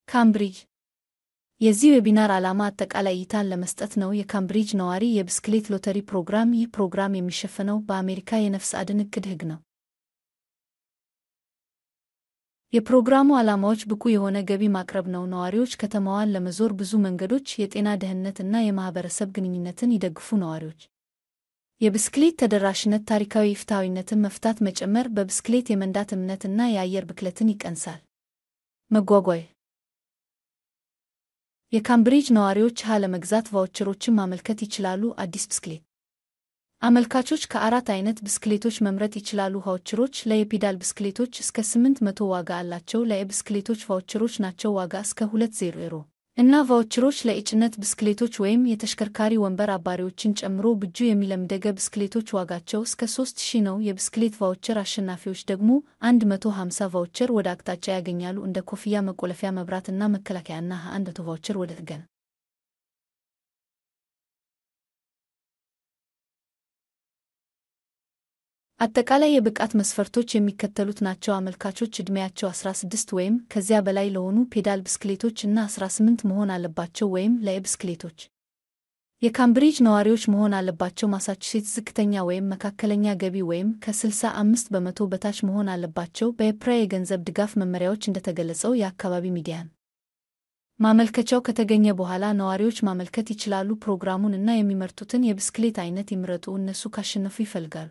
ካምብሪጅ የዚህ webinar ዓላማ አጠቃላይ እይታን ለመስጠት ነው። የካምብሪጅ ነዋሪ የብስክሌት ሎተሪ ፕሮግራም። ይህ ፕሮግራም የሚሸፈነው በአሜሪካ የነፍስ አድን ዕቅድ ሕግ ነው። የፕሮግራሙ ዓላማዎች ብቁ የሆነ ገቢ ማቅረብ ነው። ነዋሪዎች ከተማዋን ለመዞር ብዙ መንገዶች፣ የጤና ደህንነት እና የማህበረሰብ ግንኙነትን ይደግፉ። ነዋሪዎች የብስክሌት ተደራሽነት ታሪካዊ ኢፍትሐዊነትን መፍታት መጨመር፣ በብስክሌት የመንዳት እምነት እና የአየር ብክለትን ይቀንሳል። መጓጓዣ የካምብሪጅ ነዋሪዎች ለመግዛት voucher ኦችን ማመልከት ይችላሉ። አዲስ ብስክሌት አመልካቾች ከአራት አይነት ብስክሌቶች መምረጥ ይችላሉ። voucher ኦች ለየፔዳል ብስክሌቶች እስከ 800 ዋጋ አላቸው። ለብስክሌቶች voucher ኦች ናቸው ዋጋ እስከ 20 እና voucher ኦች ለጭነት ብስክሌቶች ወይም የተሽከርካሪ ወንበር አባሪዎችን ጨምሮ ብጁ የሚለምደገ ብስክሌቶች ዋጋቸው እስከ 3000 ነው። የብስክሌት voucher አሸናፊዎች ደግሞ 150 voucher ወደ አቅጣጫ ያገኛሉ እንደ ኮፍያ፣ መቆለፊያ፣ መብራት እና መከላከያ እና 100 voucher ወደ ጥገና። አጠቃላይ የብቃት መስፈርቶች የሚከተሉት ናቸው። አመልካቾች ዕድሜያቸው 16 ወይም ከዚያ በላይ ለሆኑ ፔዳል ብስክሌቶች እና 18 መሆን አለባቸው ወይም ለብስክሌቶች። የካምብሪጅ ነዋሪዎች መሆን አለባቸው። ማሳቹሴትስ ዝቅተኛ ወይም መካከለኛ ገቢ ወይም ከ65% በታች መሆን አለባቸው። በኤፕራ የገንዘብ ድጋፍ መመሪያዎች እንደተገለጸው የአካባቢ median ማመልከቻው ከተገኘ በኋላ ነዋሪዎች ማመልከት ይችላሉ። ፕሮግራሙን እና የሚመርጡትን የብስክሌት አይነት ይምረጡ። እነሱ ካሸነፉ ይፈልጋሉ።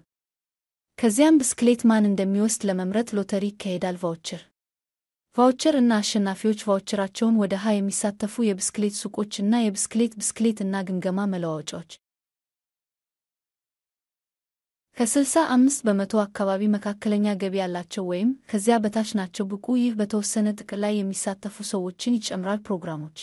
ከዚያም ብስክሌት ማን እንደሚወስድ ለመምረጥ ሎተሪ ይካሄዳል። Voucher እና አሸናፊዎች voucher ኣቸውን ወደ የሚሳተፉ የብስክሌት ሱቆች እና የብስክሌት ብስክሌት እና ግምገማ መለዋወጫዎች ከ65% አካባቢ መካከለኛ ገቢ ያላቸው ወይም ከዚያ በታች ናቸው ብቁ። ይህ በተወሰነ ጥቅል ላይ የሚሳተፉ ሰዎችን ይጨምራል። ፕሮግራሞች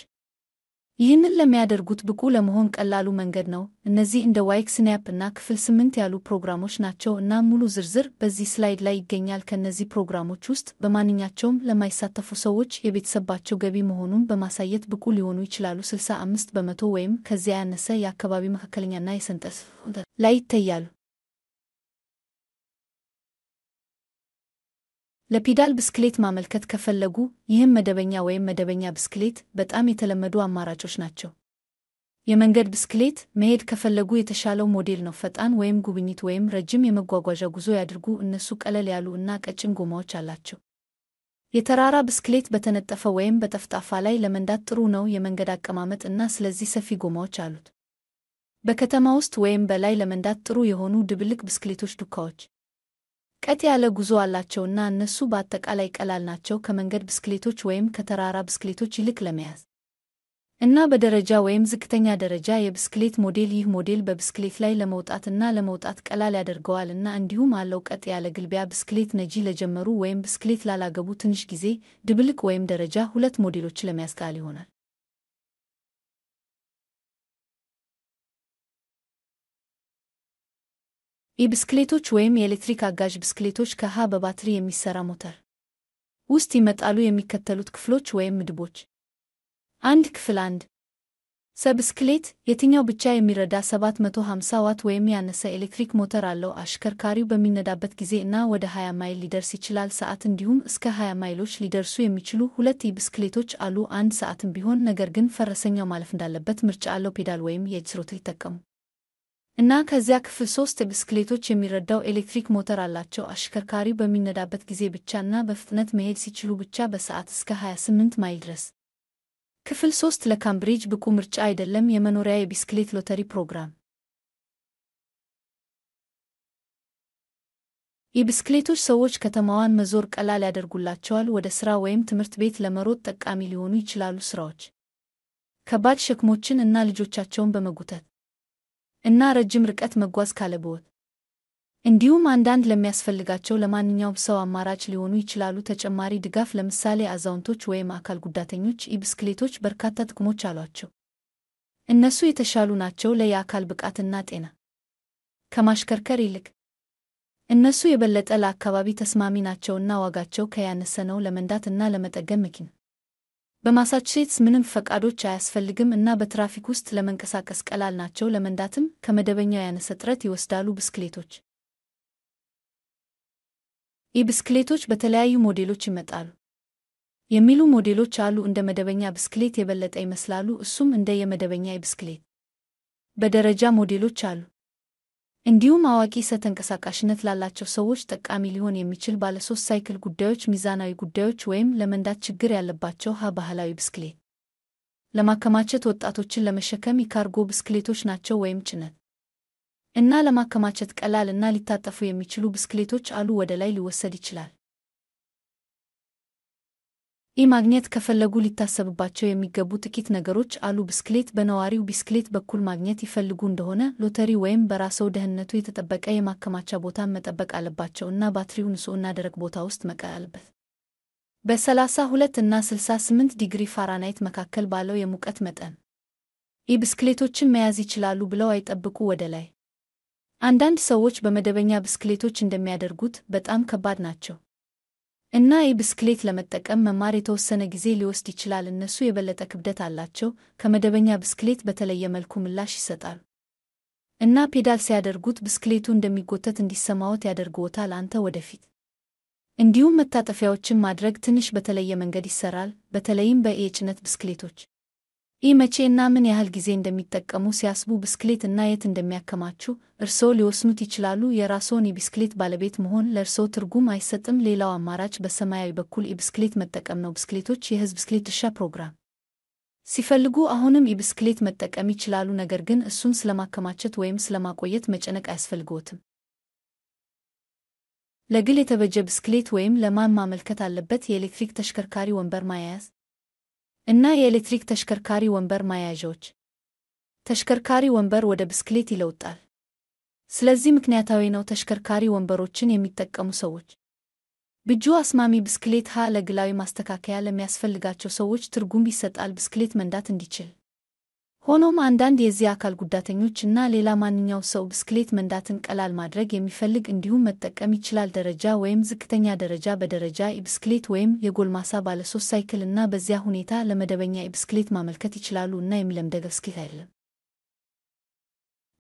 ይህንን ለሚያደርጉት ብቁ ለመሆን ቀላሉ መንገድ ነው። እነዚህ እንደ WIC፣ SNAP እና ክፍል 8 ያሉ ፕሮግራሞች ናቸው እና ሙሉ ዝርዝር በዚህ slide ላይ ይገኛል። ከነዚህ ፕሮግራሞች ውስጥ በማንኛቸውም ለማይሳተፉ ሰዎች የቤተሰባቸው ገቢ መሆኑን በማሳየት ብቁ ሊሆኑ ይችላሉ። 65% ወይም ከዚያ ያነሰ የአካባቢ መካከለኛና የሰንጠረዥ ላይ ይታያሉ። ለፔዳል ብስክሌት ማመልከት ከፈለጉ ይህም መደበኛ ወይም መደበኛ ብስክሌት በጣም የተለመዱ አማራጮች ናቸው። የመንገድ ብስክሌት መሄድ ከፈለጉ የተሻለው ሞዴል ነው። ፈጣን ወይም ጉብኝት ወይም ረጅም የመጓጓዣ ጉዞ ያድርጉ። እነሱ ቀለል ያሉ እና ቀጭን ጎማዎች አላቸው። የተራራ ብስክሌት በተነጠፈ ወይም በጠፍጣፋ ላይ ለመንዳት ጥሩ ነው። የመንገድ አቀማመጥ እና ስለዚህ ሰፊ ጎማዎች አሉት። በከተማ ውስጥ ወይም በላይ ለመንዳት ጥሩ የሆኑ ድብልቅ ብስክሌቶች ዱካዎች ቀጥ ያለ ጉዞ አላቸውና እነሱ በአጠቃላይ ቀላል ናቸው ከመንገድ ብስክሌቶች ወይም ከተራራ ብስክሌቶች ይልቅ ለመያዝ እና በደረጃ ወይም ዝቅተኛ ደረጃ የብስክሌት ሞዴል። ይህ ሞዴል በብስክሌት ላይ ለመውጣትና ለመውጣት ቀላል ያደርገዋል እና እንዲሁም አለው ቀጥ ያለ ግልቢያ። ብስክሌት ነጂ ለጀመሩ ወይም ብስክሌት ላላገቡ ትንሽ ጊዜ ድብልቅ ወይም ደረጃ ሁለት ሞዴሎች ለመያዝ ቀላል ይሆናል። የብስክሌቶች ወይም የኤሌክትሪክ አጋዥ ብስክሌቶች በባትሪ የሚሰራ ሞተር ውስጥ ይመጣሉ። የሚከተሉት ክፍሎች ወይም ምድቦች 1 ክፍል 1 ብስክሌት የትኛው ብቻ የሚረዳ 750 ዋት ወይም ያነሰ ኤሌክትሪክ ሞተር አለው። አሽከርካሪው በሚነዳበት ጊዜ እና ወደ 20 ማይል ሊደርስ ይችላል ሰዓት እንዲሁም እስከ 20 ማይሎች ሊደርሱ የሚችሉ ሁለት ብስክሌቶች አሉ። አንድ ሰዓትም ቢሆን ነገር ግን ፈረሰኛው ማለፍ እንዳለበት ምርጫ አለው። ፔዳል ወይም የእጅ throttle ይጠቀሙ እና ከዚያ ክፍል 3 ብስክሌቶች የሚረዳው ኤሌክትሪክ ሞተር አላቸው። አሽከርካሪው በሚነዳበት ጊዜ ብቻና በፍጥነት መሄድ ሲችሉ ብቻ በሰዓት እስከ 28 ማይል ድረስ። ክፍል 3 ለካምብሪጅ ብቁ ምርጫ አይደለም። የመኖሪያ የብስክሌት ሎተሪ ፕሮግራም የብስክሌቶች ሰዎች ከተማዋን መዞር ቀላል ያደርጉላቸዋል። ወደ ስራ ወይም ትምህርት ቤት ለመሮጥ ጠቃሚ ሊሆኑ ይችላሉ። ስራዎች ከባድ ሸክሞችን እና ልጆቻቸውን በመጎተት እና ረጅም ርቀት መጓዝ ካለብዎት እንዲሁም አንዳንድ ለሚያስፈልጋቸው ለማንኛውም ሰው አማራጭ ሊሆኑ ይችላሉ። ተጨማሪ ድጋፍ ለምሳሌ አዛውንቶች ወይም አካል ጉዳተኞች። ብስክሌቶች በርካታ ጥቅሞች አሏቸው። እነሱ የተሻሉ ናቸው ለየአካል ብቃትና ጤና ከማሽከርከር ይልቅ። እነሱ የበለጠ ለአካባቢ ተስማሚ ናቸውና ዋጋቸው ከያነሰ ነው ለመንዳት እና ለመጠገን መኪና። በማሳቹሴትስ ምንም ፈቃዶች አያስፈልግም እና በትራፊክ ውስጥ ለመንቀሳቀስ ቀላል ናቸው። ለመንዳትም ከመደበኛው ያነሰ ጥረት ይወስዳሉ። ብስክሌቶች ብስክሌቶች በተለያዩ ሞዴሎች ይመጣሉ። የሚሉ ሞዴሎች አሉ። እንደ መደበኛ ብስክሌት የበለጠ ይመስላሉ፣ እሱም እንደ የመደበኛ የብስክሌት በደረጃ ሞዴሎች አሉ። እንዲሁም አዋቂ ተንቀሳቃሽነት ላላቸው ሰዎች ጠቃሚ ሊሆን የሚችል ባለሶስት ሳይክል ጉዳዮች፣ ሚዛናዊ ጉዳዮች ወይም ለመንዳት ችግር ያለባቸው ባህላዊ ብስክሌት ለማከማቸት ወጣቶችን ለመሸከም የካርጎ ብስክሌቶች ናቸው ወይም ጭነት እና ለማከማቸት ቀላል እና ሊታጠፉ የሚችሉ ብስክሌቶች አሉ። ወደ ላይ ሊወሰድ ይችላል። ማግኘት ከፈለጉ ሊታሰብባቸው የሚገቡ ጥቂት ነገሮች አሉ። ብስክሌት በነዋሪው ብስክሌት በኩል ማግኘት ይፈልጉ እንደሆነ ሎተሪ ወይም በራስዎ ደህንነቱ የተጠበቀ የማከማቻ ቦታን መጠበቅ አለባቸው እና ባትሪው ንጹህ እና ደረቅ ቦታ ውስጥ መቀመጥ አለበት። በ32 እና 68 ዲግሪ ፋራናይት መካከል ባለው የሙቀት መጠን ብስክሌቶችን መያዝ ይችላሉ ብለው አይጠብቁ። ወደ ላይ አንዳንድ ሰዎች በመደበኛ ብስክሌቶች እንደሚያደርጉት በጣም ከባድ ናቸው እና ብስክሌት ለመጠቀም መማር የተወሰነ ጊዜ ሊወስድ ይችላል። እነሱ የበለጠ ክብደት አላቸው፣ ከመደበኛ ብስክሌት በተለየ መልኩ ምላሽ ይሰጣሉ እና ፔዳል ሲያደርጉት ብስክሌቱ እንደሚጎተት እንዲሰማዎት ያደርግዎታል አንተ ወደፊት። እንዲሁም መታጠፊያዎችን ማድረግ ትንሽ በተለየ መንገድ ይሰራል፣ በተለይም በየጭነት ብስክሌቶች። መቼ እና ምን ያህል ጊዜ እንደሚጠቀሙ ሲያስቡ ብስክሌት እና የት እንደሚያከማቹ እርስዎ ሊወስኑት ይችላሉ። የራስዎን የብስክሌት ባለቤት መሆን ለእርስዎ ትርጉም አይሰጥም። ሌላው አማራጭ በሰማያዊ በኩል የብስክሌት መጠቀም ነው። ብስክሌቶች የሕዝብ ብስክሌት ድርሻ ፕሮግራም ሲፈልጉ አሁንም የብስክሌት መጠቀም ይችላሉ፣ ነገር ግን እሱን ስለማከማቸት ወይም ስለማቆየት መጨነቅ አያስፈልግዎትም። ለግል የተበጀ ብስክሌት ወይም ለማን ማመልከት አለበት? የኤሌክትሪክ ተሽከርካሪ ወንበር ማያያዝ እና የኤሌክትሪክ ተሽከርካሪ ወንበር ማያያዣዎች ተሽከርካሪ ወንበር ወደ ብስክሌት ይለውጣል። ስለዚህ ምክንያታዊ ነው ተሽከርካሪ ወንበሮችን የሚጠቀሙ ሰዎች። ብጁ አስማሚ ብስክሌት ለግላዊ ማስተካከያ ለሚያስፈልጋቸው ሰዎች ትርጉም ይሰጣል ብስክሌት መንዳት እንዲችል። ሆኖም አንዳንድ የዚህ አካል ጉዳተኞች እና ሌላ ማንኛው ሰው ብስክሌት መንዳትን ቀላል ማድረግ የሚፈልግ እንዲሁም መጠቀም ይችላል። ደረጃ ወይም ዝቅተኛ ደረጃ በደረጃ የብስክሌት ወይም የጎልማሳ ባለሶስት ሳይክል እና በዚያ ሁኔታ ለመደበኛ የብስክሌት ማመልከት ይችላሉ እና የሚለምደው ብስክሌት አይደለም።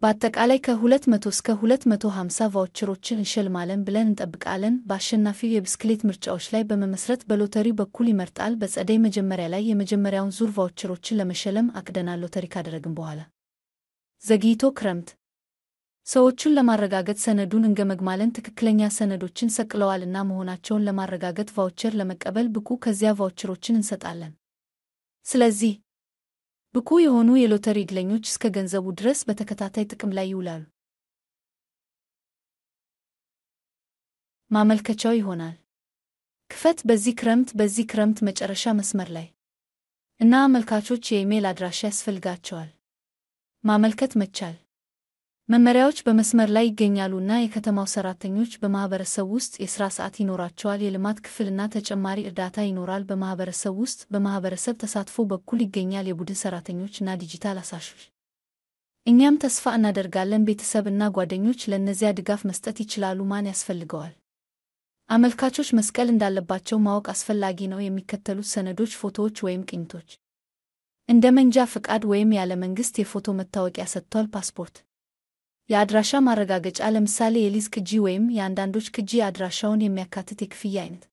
በአጠቃላይ ከ200 እስከ 250 ቫውቸሮችን እንሸልማለን ብለን እንጠብቃለን። በአሸናፊው የብስክሌት ምርጫዎች ላይ በመመስረት በሎተሪው በኩል ይመርጣል። በጸደይ መጀመሪያ ላይ የመጀመሪያውን ዙር ቫውቸሮችን ለመሸለም አቅደናል። ሎተሪ ካደረግን በኋላ ዘግይቶ ክረምት ሰዎቹን ለማረጋገጥ ሰነዱን እንገመግማለን። ትክክለኛ ሰነዶችን ሰቅለዋልና መሆናቸውን ለማረጋገጥ ቫውቸር ለመቀበል ብቁ፣ ከዚያ ቫውቸሮችን እንሰጣለን። ስለዚህ ብቁ የሆኑ የሎተሪ ዕድለኞች እስከ ገንዘቡ ድረስ በተከታታይ ጥቅም ላይ ይውላሉ። ማመልከቻው ይሆናል። ክፈት በዚህ ክረምት መጨረሻ መስመር ላይ እና አመልካቾች የኢሜል አድራሻ ያስፈልጋቸዋል። ማመልከት መቻል መመሪያዎች በመስመር ላይ ይገኛሉ እና የከተማው ሰራተኞች በማህበረሰብ ውስጥ የሥራ ሰዓት ይኖራቸዋል። የልማት ክፍልና ተጨማሪ እርዳታ ይኖራል። በማህበረሰብ ውስጥ በማህበረሰብ ተሳትፎ በኩል ይገኛል። የቡድን ሰራተኞች እና ዲጂታል አሳሾች። እኛም ተስፋ እናደርጋለን ቤተሰብ እና ጓደኞች ለእነዚያ ድጋፍ መስጠት ይችላሉ። ማን ያስፈልገዋል? አመልካቾች መስቀል እንዳለባቸው ማወቅ አስፈላጊ ነው። የሚከተሉት ሰነዶች፣ ፎቶዎች ወይም ቅኝቶች እንደ መንጃ ፈቃድ ወይም ያለ መንግሥት የፎቶ መታወቂያ ሰጥቷል። ፓስፖርት፣ የአድራሻ ማረጋገጫ ለምሳሌ የሊዝ ቅጂ ወይም የአንዳንዶች ቅጂ፣ አድራሻውን የሚያካትት የክፍያ አይነት፣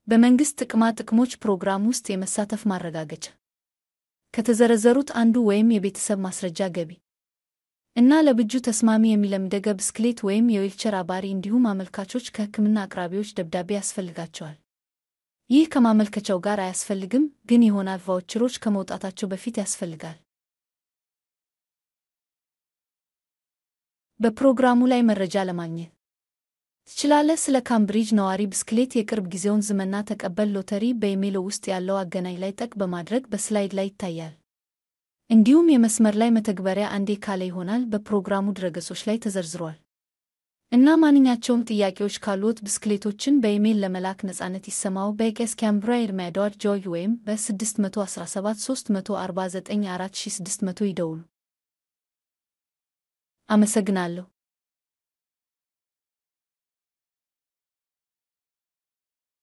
በመንግሥት ጥቅማ ጥቅሞች ፕሮግራም ውስጥ የመሳተፍ ማረጋገጫ፣ ከተዘረዘሩት አንዱ ወይም የቤተሰብ ማስረጃ ገቢ እና ለብጁ ተስማሚ የሚለምደገ ብስክሌት ወይም የዊልቸር አባሪ። እንዲሁም አመልካቾች ከሕክምና አቅራቢዎች ደብዳቤ ያስፈልጋቸዋል። ይህ ከማመልከቻው ጋር አያስፈልግም፣ ግን ይሆናል ቫውቸሮች ከመውጣታቸው በፊት ያስፈልጋል። በፕሮግራሙ ላይ መረጃ ለማግኘት ትችላለህ። ስለ ካምብሪጅ ነዋሪ ብስክሌት የቅርብ ጊዜውን ዝመና ተቀበል። ሎተሪ በኢሜይል ውስጥ ያለው አገናኝ ላይ ጠቅ በማድረግ በስላይድ ላይ ይታያል። እንዲሁም የመስመር ላይ መተግበሪያ አንዴ ካለ ይሆናል በፕሮግራሙ ድረገጾች ላይ ተዘርዝሯል። እና ማንኛቸውም ጥያቄዎች ካሉት ብስክሌቶችን በኢሜይል ለመላክ ነፃነት ይሰማው። በኤስ cambridge@.joy ወይም በ617 349 4600 ይደውሉ። አመሰግናለሁ።